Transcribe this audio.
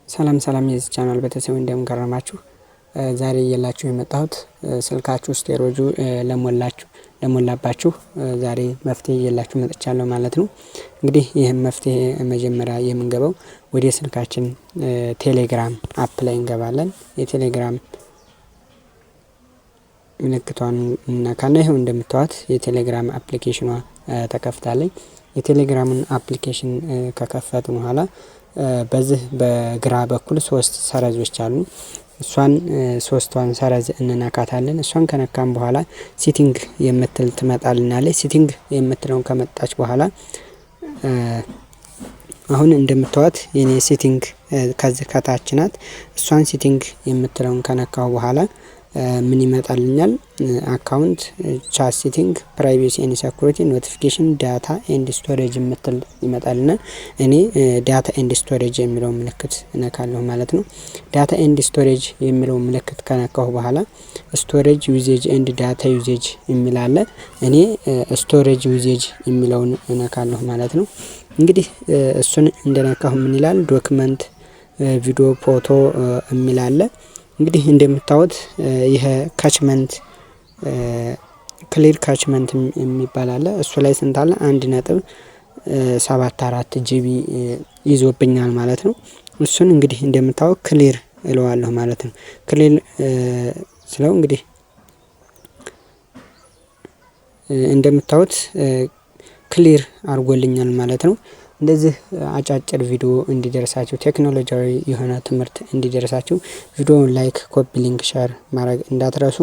ሰላም ሰላም የዚህ ቻናል ቤተሰብ፣ እንደምን ከረማችሁ? ዛሬ ይዤላችሁ የመጣሁት ስልካችሁ storage ኡ ለሞላችሁ ለሞላባችሁ ዛሬ መፍትሄ ይዤላችሁ መጥቻለሁ ማለት ነው። እንግዲህ ይህም መፍትሄ መጀመሪያ የምንገባው ወደ ስልካችን ቴሌግራም app ላይ እንገባለን። የቴሌግራም ምልክቷን እንነካና ይኸው እንደምታዩት የቴሌግራም application ኗ ተከፍታለች። የቴሌግራምን application ከከፈትን በኋላ በዚህ በግራ በኩል ሶስት ሰረዞች አሉ። እሷን ሶስቷን ሰረዝ እንነካታለን። እሷን ከነካን በኋላ setting የምትል ትመጣልናለች። Setting የምትለውን ከመጣች በኋላ አሁን እንደምታዩት የኔ setting ከዚህ ከታች ናት። እሷን setting የምትለውን ከነካሁ በኋላ ምን ይመጣልኛል? Account፣ chat setting፣ privacy and security፣ notification፣ data and storage የምትል ይመጣልናል። እኔ data and storage የሚለው ምልክት እነካለሁ ማለት ነው። Data and storage የሚለው ምልክት ከነካሁ በኋላ storage usage and data usage የሚል አለ። እኔ storage usage የሚለውን እነካለሁ ማለት ነው። እንግዲህ እሱን እንደነካሁ ምን ይላል? Document፣ video፣ ፎቶ የሚል አለ። እንግዲህ እንደምታዩት ይሄ cachement clear cachement የሚባል አለ። እሱ ላይ ስንት አለ? 1.74 GB ይዞብኛል ማለት ነው። እሱን እንግዲህ እንደምታዩት clear እለዋለሁ ማለት ነው። Clear ስለው እንግዲህ እንደምታዩት clear አድርጎልኛል ማለት ነው። እንደዚህ አጫጭር ቪዲዮ እንዲደርሳችሁ፣ ቴክኖሎጂያዊ የሆነ ትምህርት እንዲደርሳችሁ ቪዲዮውን like፣ copy link፣ share ማድረግ እንዳትረሱ።